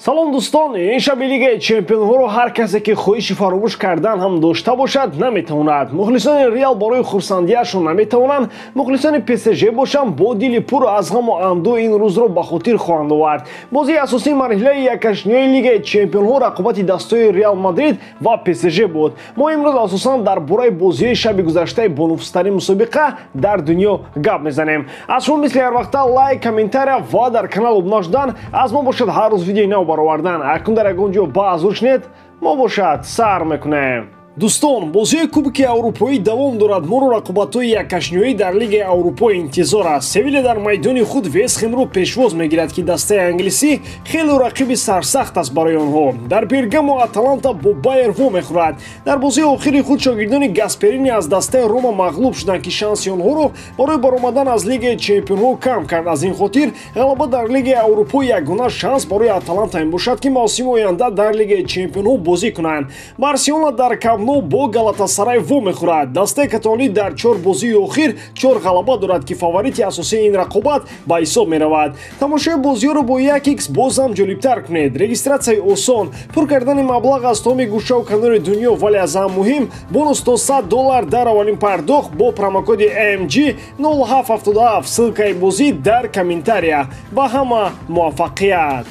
Салом дӯстон, ин шаби Лигаи Чемпионҳоро ҳар касе ки хоҳиши фаромӯш кардан ҳам дошта бошад, наметавонад. Мухлисони Реал барои хурсандиашон наметавонанд, мухлисони ПСЖ бошанд бо дили пур аз ғаму андӯҳ ин рӯзро ба хотир хоҳанд овард. Бозии асосии марҳилаи якашниёи Лигаи Чемпионҳо рақобати дастои Реал Мадрид ва ПСЖ буд. Мо имрӯз асосан дар бораи бозиҳои шаби гузаштаи бонуфузтарин мусобиқа дар дунё гап мезанем. Аз шумо мисли ҳар вақта лайк, комментария ва дар канал обуна шудан, аз мо бошад ҳар рӯз видеои нав баровардан. Акнун дар ягон ҷо баъзур шинед, мо бошад сар мекунем. Дӯстон, бозиҳои Кубки Аврупоӣ давом дорад. Моро рақобатҳои яккашниёӣ дар Лигаи Аврупо интизор аст. Севиля дар майдони худ Вестхемро пешвоз мегирад, ки дастаи англисӣ хеле рақиби сарсахт аст барои онҳо. Дар Бергамо Аталанта бо Байер вомехӯрад. Дар бозии охири худ шогирдони Гасперини аз дастаи Рома мағлуб шуданд, ки шанси онҳоро барои баромадан аз Лигаи Чемпионҳо кам кард. Аз ин хотир ғалаба дар Лигаи Аврупо ягона шанс барои Аталанта мебошад, ки мавсими оянда дар Лигаи Чемпионҳо бозӣ кунанд. Барселона дар Камп Ну бо Галатасарай вомехӯрад. Дастаи каталонӣ дар 4 бозии охир 4 ғалаба дорад, ки фаворити асосии ин рақобат ба ҳисоб меравад. Тамошои бозиҳоро бо 1x боз ҳам ҷолибтар кунед. Регистратсияи осон, пур кардани маблағ аз тамоми гӯшаву канори дунё, вале аз ҳам муҳим бонус то $100 дар аввалин пардохт бо промокоди MG 0777. Ссылкаи бозӣ дар комментария. Ба ҳама муваффақият!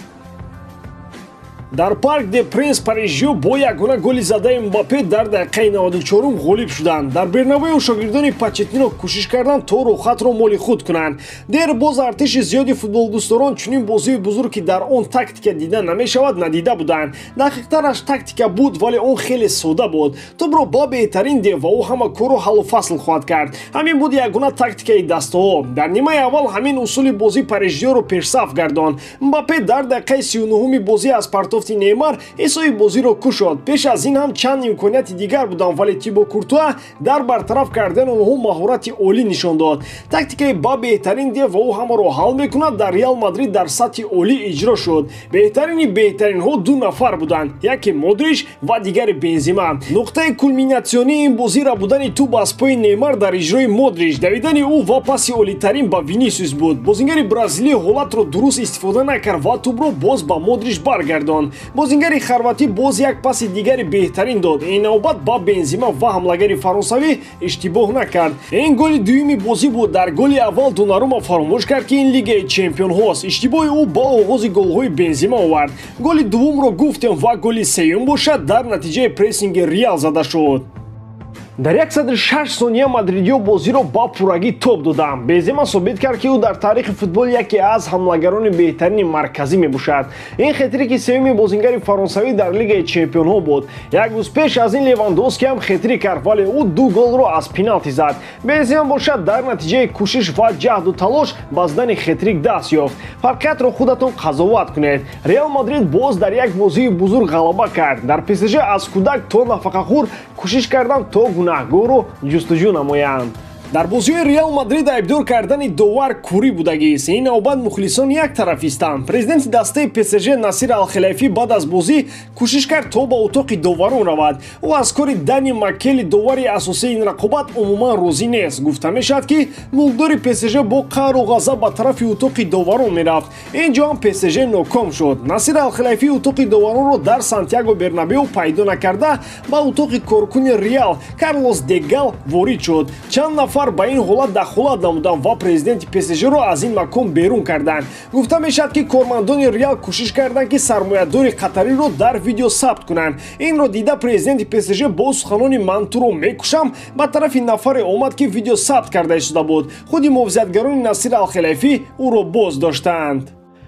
Дар Парк де Принс Парижиё бо ягона голи задаи Мбаппе дар дақиқаи 94 ғолиб шуданд. Дар Бернабеу шогирдони Почеттино кӯшиш карданд то рӯхатро моли худ кунанд. Дер боз артиши зиёди футболдӯсторон чунин бозии бузург, ки дар он тактика дида намешавад, надида буданд. Дақиқтараш тактика буд, вале он хеле сода буд. Тӯбро ба беҳтарин дев ва ӯ ҳама корро ҳаллу фасл хоҳад кард. Ҳамин буд ягона тактикаи дастаҳо. Дар нимаи аввал ҳамин усули бозӣ парижиёро пешсаф гардонд. Мбаппе дар дақиқаи 39-уми бозӣ аз партофти Неймар ҳисоби бозиро кушод. Пеш аз ин ҳам чанд имконияти дигар буданд, вале Тибо Куртуа дар бартараф кардани онҳо маҳорати олӣ нишон дод. Тактикаи ба беҳтарин дев ва ӯ ҳамаро ҳал мекунад дар Реал Мадрид дар сатҳи олӣ иҷро шуд. Беҳтарини беҳтаринҳо ду нафар буданд, яке Модрич ва дигари Бензима. Нуқтаи кулминатсионии ин бозӣ будани тӯб аз пои Неймар дар иҷрои Модрич, давидани ӯ ва паси олитарин ба Винисиус буд. Бозингари бразилӣ ҳолатро дуруст истифода накард ва тӯбро боз ба Модрич баргардонд. Бозингари хорватӣ боз як паси дигари беҳтарин дод. Ин навбат ба Бензима ва ҳамлагари фаронсавӣ иштибоҳ накард. Ин голи дуюми бозӣ буд. Дар голи аввал Донарума фаромӯш кард, ки ин Лигаи Чемпионҳост. Иштибоҳи ӯ ба оғози голҳои Бензима овард. Голи дуввумро гуфтем ва голи сеюм бошад дар натиҷаи прессинги Реал зада шуд. Дар 106 сония мадридиё бозиро ба пуррагӣ тоб доданд. Бензема собит кард, ки ӯ дар таърихи футбол яке аз ҳамлагарони беҳтарини марказӣ мебошад. Ин хетрики сеюми бозингари фаронсавӣ дар Лигаи Чемпионҳо буд. Як рӯз пеш аз ин Левандовски ҳам хетрик кард, вале ӯ 2 голро аз пеналти зад. Бензема бошад дар натиҷаи кӯшиш ва ҷаҳду талош ба задани хетрик даст ёфт. Фарқиятро худатон қазоват кунед. Реал Мадрид боз дар як бозии бузург ғалаба кард. Дар ПСЖ аз кӯдак то нафақахӯр кӯшиш карданд то гунаҳгорро ҷустуҷӯ намоянд. Дар бозиҳои Реал Мадрид айбдор кардани довар курӣ будагист. Ин навбат мухлисон як тараф истанд. Президенти дастаи ПСЖ Насир Алхилайфӣ баъд аз бозӣ кӯшиш кард то ба утоқи доварон равад. Ӯ аз кори Дани Маккели, довари асосии ин рақобат, умуман розӣ нест. Гуфта мешавад, ки мулкдори ПСЖ бо қаҳру ғазаб ба тарафи утоқи доварон мерафт. Ин ҷо ҳам ПСЖ ноком шуд. Насир Алхилайфӣ утоқи доваронро дар Сантьяго Бернабеу пайдо накарда, ба утоқи коркуни Реал Карлос Дегал ворид шуд. Чанд нафар ба ин ҳолат дахолат намуданд ва президенти ПСЖ-ро аз ин макон берун карданд. Гуфта мешавад, ки кормандони Реал кӯшиш карданд, ки сармоядори қатариро дар видео сабт кунанд. Инро дида президенти ПСЖ бо суханони «ман туро мекушам» ба тарафи нафаре омад, ки видео сабт карда истода буд. Худи муҳофизатгарони Насир Алхилайфӣ ӯро боз доштанд.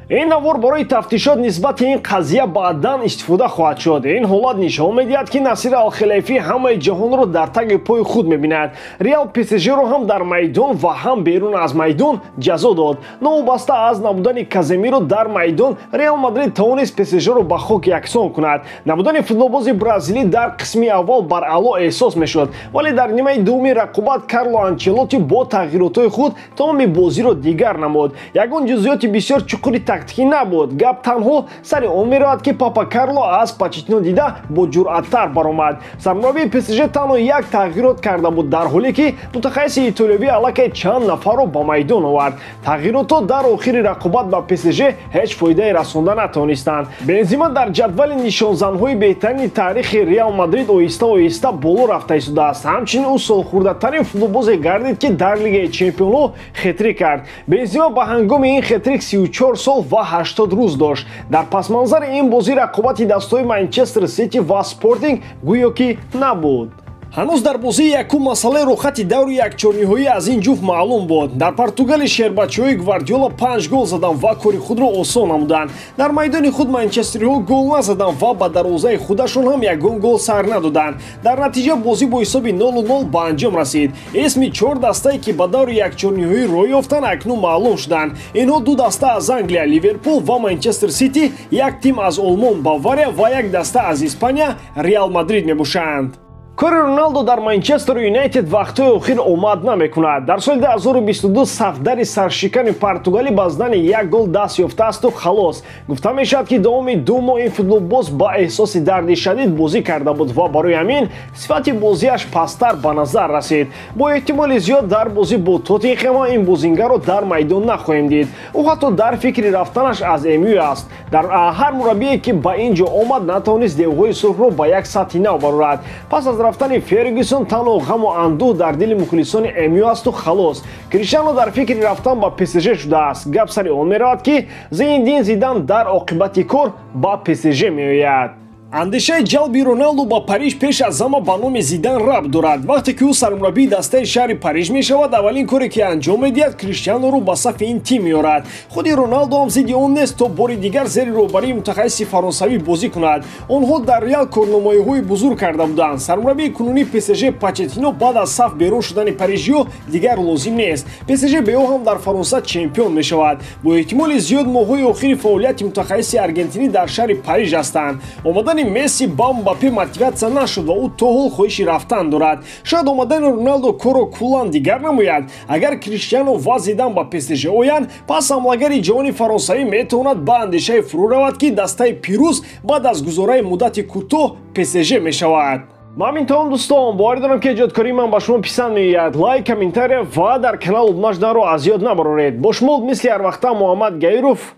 Ин навор барои тафтишот нисбати ин қазия баъдан истифода хоҳад шуд. Ин ҳолат нишон медиҳад, ки Насир Алхилайфӣ ҳамаи ҷаҳонро дар таги пои худ мебинад. Реал ПСЖ-ро ҳам дар майдон ва ҳам берун аз майдон ҷазо дод. Новобаста аз набудани Каземиро дар майдон, Реал Мадрид тавонист ПСЖ-ро ба хок яксон кунад. Набудани футболбози бразилӣ дар қисми аввал баръало эҳсос мешуд, вале дар нимаи дуввуми рақобат Карло Анчелотти бо тағйиротҳои худ тамоми бозиро дигар намуд. Ягон ҷузъиёти бисёр чуқури тактикӣ набуд. Гап танҳо сари он меравад, ки Папа Карло аз Почеттино дида бо ҷуръаттар баромад. Сармураббии ПСЖ танҳо як тағйирот карда буд, дар ҳоле ки мутахассиси итолиёвӣ аллакай чанд нафарро ба майдон овард. Тағйиротҳо дар охири рақобат ба ПСЖ ҳеҷ фоидае расонда натавонистанд. Бензима дар ҷадвали нишонзанҳои беҳтарини таърихи Реал Мадрид оҳиста оҳиста боло рафта истодааст. Ҳамчунин ӯ солхӯрдатарин футболбозе гардид, ки дар Лигаи Чемпионҳо хетрик кард. Бензима ба ҳангоми ин хетрик 34 сол ва 80 рӯз дошт. Дар пасманзари ин бозӣ рақобати дастҳои Манчестер Сити ва Спортинг гӯё ки набуд. Ҳанӯз дар бозии якум масъалаи рухати даври якчорниҳоӣ аз ин ҷуфт маълум буд. Дар Португали шербачаҳои Гвардиола 5 гол заданд ва кори худро осон намуданд. Дар майдони худ манчестериҳо гол назаданд ва ба дарвозаи худашон ҳам ягон гол сар надоданд. Дар натиҷа бозӣ бо ҳисоби 0-0 ба анҷом расид. Исми 4 дастае, ки ба даври якчорниҳоӣ роҳ ёфтанд, акнун маълум шуданд. Инҳо 2 даста аз Англия, Ливерпул ва Манчестер Сити, як тим аз Олмон, Бавария ва як даста аз Испания, Реал Мадрид мебошанд. Кори Роналдо дар Манчестер Юнайтед вақтҳои охир омад намекунад. Дар соли 2022 сафдари саршикани Португалӣ ба задани як гол даст ёфтаасту халос. Гуфта мешавад, ки давоми 2 моҳ ин футболбоз ба эҳсоси дарди шадид бозӣ карда буд ва барои ҳамин сифати бозиаш пасттар ба назар расид. Бо эҳтимоли зиёд дар бозӣ бо Тоттенхем ин бозингарро дар майдон нахоҳем дид. Ӯ ҳатто дар фикри рафтанаш аз МЮ аст. Дар ҳар мураббие, ки ба ин ҷо омад, натавонист девҳои сурхро ба як сатҳи нав барорад. Пас аз рафтани Фергюсон танҳо ғаму андӯҳ дар дили мухлисони МЮ асту халос. Криштиано дар фикри рафтан ба ПСЖ шудааст. Гап сари он меравад, ки Зинедин Зидан дар оқибати кор ба ПСЖ меояд. Андешаи ҷалби Роналду ба Париж пеш аз ҳама ба номи Зидан рабт дорад. Вақте ки ӯ сармураббии дастаи шаҳри Париж мешавад, аввалин коре ки анҷом медиҳад, Криштиануро ба сафи ин тим меорад. Худи Роналду ҳам зидди он нест, то бори дигар зери роҳбарии мутахассиси фаронсавӣ бозӣ кунад. Онҳо дар Реал корномоиҳои бузург карда буданд. Сармураббии кунунии ПСЖ Почеттино баъд аз саф берун шудани парижиҳо дигар лозим нест. ПСЖ бе ӯ ҳам дар Фаронса чемпион мешавад. Бо эҳтимоли зиёд моҳҳои охири фаъолияти мутахассиси аргентинӣ дар шаҳри Париж ҳастанд. Омадани Месси ба Мбаппе мотиватсия нашуд ва ӯ то ҳол хоҳиши рафтан дорад. Шояд омадани Роналдо корро куллан дигар намояд. Агар Криштиано ва Зидан ба ПСЖ оянд, пас ҳамлагари ҷавони фаронсавӣ метавонад ба андешаи фурӯ равад, ки дастаи пирӯз баъд аз гузораи муддати кӯтоҳ ПСЖ мешавад. Ман тамом дӯстон, боварӣ дорам, ки эҷодкории ман ба шумо писанд меояд. Лайк, комментария ва дар канал обуна шуданро аз ёд набароред. Бо шумо мисли ҳар вақта Муҳаммад Гаиров.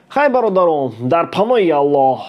Хай бародарон, дар паноҳи Аллоҳ.